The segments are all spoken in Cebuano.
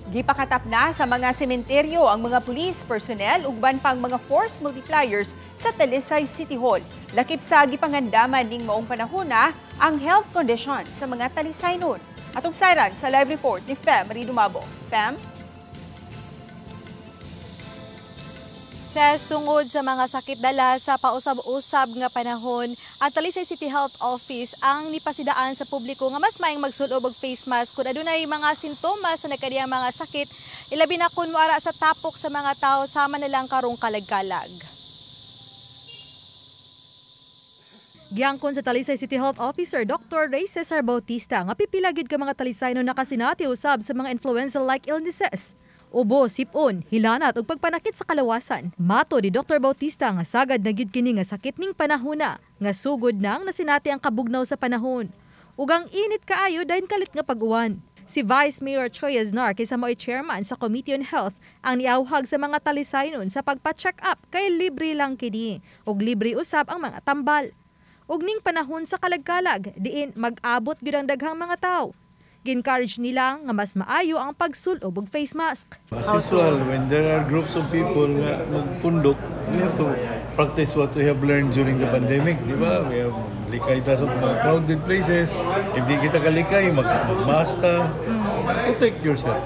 Gipakatap na sa mga sementeryo ang mga police personnel ug uban pang mga force multipliers sa Talisay City Hall. Lakip sa gipangandaman ning maong panahona ang health condition sa mga Talisaynon. Atong sayran sa live report ni Fem Ridumabo. Fem? Ses, tungod sa mga sakit dala sa pausab-usab nga panahon, ang Talisay City Health Office ang nipasidaan sa publiko nga mas maayong magsulob og face mask kung adunay mga sintomas sa nagkadiyang mga sakit, ilabi na kun moara sa tapok sa mga tao sama na lang karong kalag-kalag. Giangkon sa Talisay City Health Officer Dr. Ray Cesar Bautista nga pipila gyud ka mga Talisayno nakasinati usab sa mga influenza-like illnesses. Ubo, sipon, hilanat ug pagpanakit sa kalawasan. Mato ni Dr. Bautista nga sagad na gyud kini nga sakit ning panahona nga sugod nang nasinati ang kabugnaw sa panahon. Ug ang init kaayo dayon kalit nga pag-uwan. Si Vice Mayor Choi Aznar kaysa mao'y chairman sa Committee on Health ang niawhag sa mga Talisaynon sa pagpa-check up kay libre lang kini ug libre usab ang mga tambal. Ug ning panahon sa kalagkalag diin mag-abot gyud ang daghang mga tawo. Encourage nila nga mas maayo ang pagsulob og face mask. As usual, when there are groups of people nga magpundok, we have to practice what we have learned during the pandemic, di ba? We have likay ta sa mga crowded places. If di kita kalikay, mag-mask ta. Protect yourself.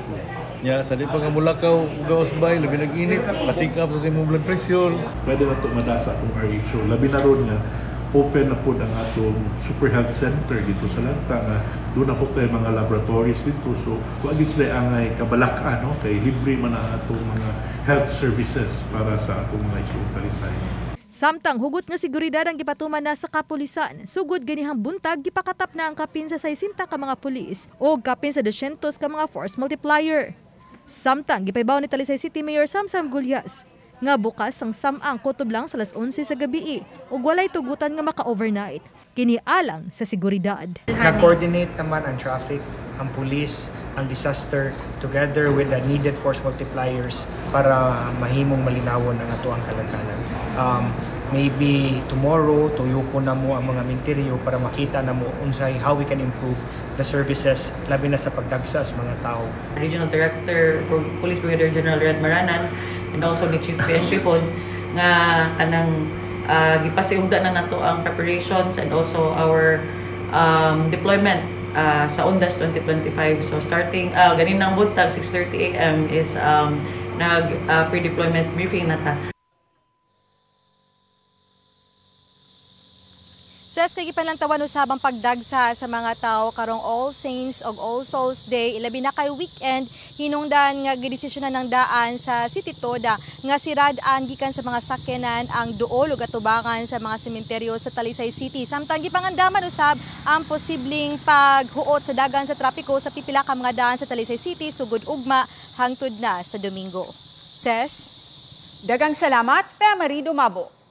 Ya, sa di pa nga mulakaw, gawas bay, labi nag-init, pa-check up sa imong blood pressure. Pwede na ito madasa atong RHO. Labi na ron nga open na po ang atong Super Health Center dito sa Lanta nga doon na po tayo mga laboratories dito. So, wag yun sila angay kabalak-an, no? Kay libre man ang atong mga health services para sa atong mga isuong Talisay. Samtang hugot nga seguridad ang gipatuman na sa kapulisan, sugod ganihang buntag gipakatap na ang kapin sa 60 ka mga pulis o kapin sa 200 ka mga force multiplier. Samtang gipaybaw ni Talisay City Mayor Samsam Gullas nga bukas ang samang kutob lang sa alas 11 sa gabi ug walay tugutan nga maka-overnight. Kini alang sa seguridad. Na-coordinate naman ang traffic, ang police, ang disaster together with the needed force multipliers para mahimong malinawon ang ato ang kalagkalag. Maybe tomorrow tuyoko na mo ang mga minteryo para makita na mo unsay how we can improve the services labi na sa pagdagsa sa mga tao. Regional Director Police Brigadier General Red Maranan and also ni Chief PNP pod nga kanang gipasiugda na nato ang preparations and also our deployment sa Undas 2025. So starting ganinang buntag 6:30 a.m. is nag pre-deployment briefing na ta. Ses, kay gipanlantawan usab ang pagdagsa sa mga tao karong All Saints ug All Souls Day, ilabi na kay weekend, hinungdan nga gidesisyonan ng daan sa City Toda nga sirad-an gikan sa mga sakyanan ang duol ug atubangan sa mga sementeryo sa Talisay City. Samtang gipangandaman usab ang posibleng paghuot sa dagan sa trapiko sa pipila ka mga daan sa Talisay City sugod ugma hangtod na sa Domingo. Ses, daghang salamat, Fe Marie Dumabo.